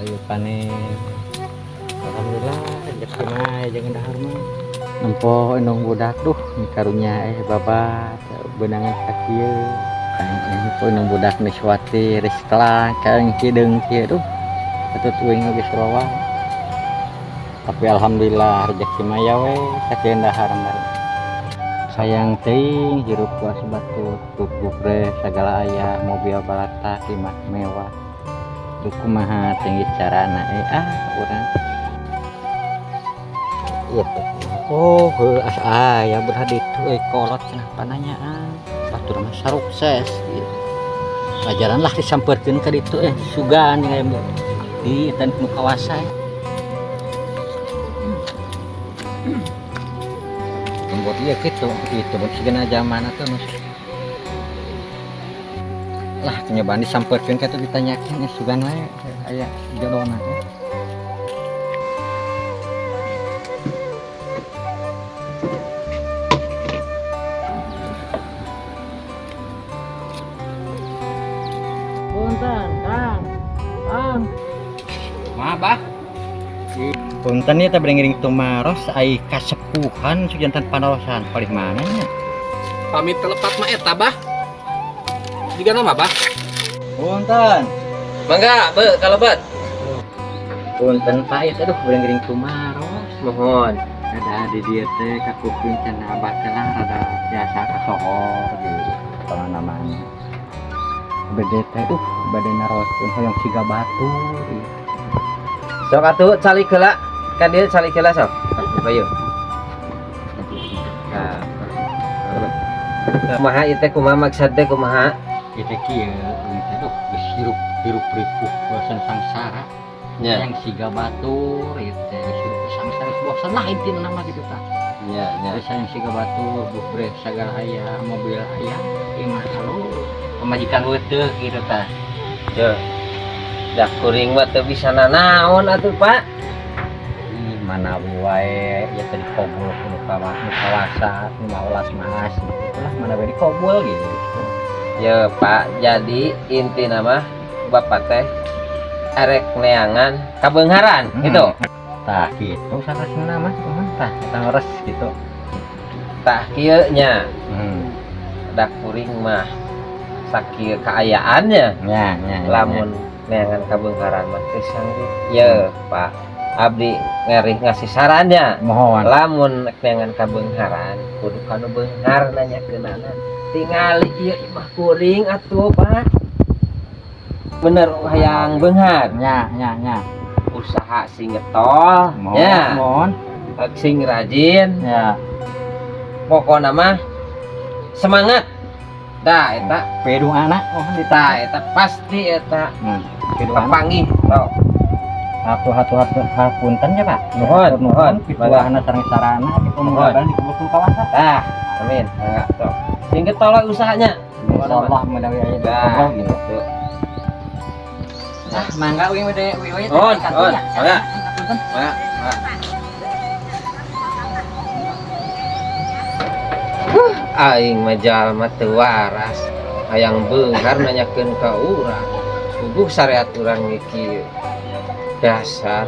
Ieu panen. Alhamdulillah rezeki mah jeung dahar mah. Nempo indung budak, duh karunya babat beunangan ka kieu. Nempo indung budak Niswati riskelang kaeng hideung kieu, duh. Patut uing oge loba. Tapi alhamdulillah rezeki mah ya we sakieu dahar mah. Sayang teuing hirup puas batur, buk-buk sagala aya, mobil balatak, imah mewah. Duh, kumaha tinggi carana ah urang. Ieu teh. Oh, heuh asa aya belah ditu euy kolot cenah pananyaan. Batur mah sarukses gitu. Ajaran lah disampeurkeun ka ditu sugan jeung aya di eta nu kawasa. Lembut ieu kitu, itu mun sigana zaman atuh nu lah nyobaan disampeurkeun ka ditu ditanyakeun sugan wae aya jodona teh. Punten, Kang. Kang. Maaf, Bah. Punten ieu teh bade ngiring tumaros ai kasepuhan sujantan panarosan palih mana nya? Pamit telepat mah eta, Bah. Jiga nama, Bah. Punten. Mangga, be, kalebet. Punten Pak ieu teh aduh bade ngiring tumaros. Mohon. Ada di dieu teh kakuping cenah abah teh lah rada biasa kasohor gitu pengalaman. Bade teh bade naroskeun hoyong siga batur gitu. Sok atuh calik heula. Kan dia calik heula sok. Ayo. Nah. Kumaha ieu teh, kumaha maksud teh kumaha? Ieu teh kieu ieu teh duh geus hirup hirup ripuh bosan sangsara. Nya. Yang siga batur ieu teh geus hirup sangsara geus bosan lah intina mah gitu tah. Nya nya. Geus hayang siga batur, bubreh sagala aya, mobil aya, imah alus, pamajikan weuteuk gitu tah. Yo. Da kuring mah teu bisa nanaon atuh, Pak. Ih, manawi wae ieu teh dikobul ku nu kawasa, nu maolas maas gitu lah, manawi dikobul gitu. Ya, Pak, jadi intina mah Bapak teh erek neangan kabeungharan gitu. Tah kitu sanesna mah kumaha tah eta ngores gitu. Tah kieu nya. Da kuring mah sakieu kaayaannya. Nya nya. Lamun neangan kabeungharan mah teu sanggup. Ye, Pak. Abdi ngerih ngasih sarannya. Mohon. Lamun neangan kabeungharan kudu kanu beunghar nanyakeunana. Tingali ieu imah kuring atuh, Pak. Bener hayang beunghar. Nya nya nya. Usaha sing getol Mohon, nya. mohon. Sing rajin. Ya. Pokona mah semangat. Dah eta Pedung anak mohon tah eta pasti eta Pedung anak. Kapanggih sok. Atuh atuh atuh hapunten ya, Pak. Mohon, mohon. Pituahna sareng sarana kitu mudah-mudahan dikabul ku kawasa. Tah, amin. Mangga sok. Sing getol we usahanya. Insyaallah menawi aya Dah, dikabul gitu. gitu. Ah, mangga uing bade uing we. Mohon, mohon. Mangga. Mangga, mangga. Aing mah jalma teu waras. Hayang beunghar nanyakeun ka urang. Puguh syariat urang ge kieu. Dasar.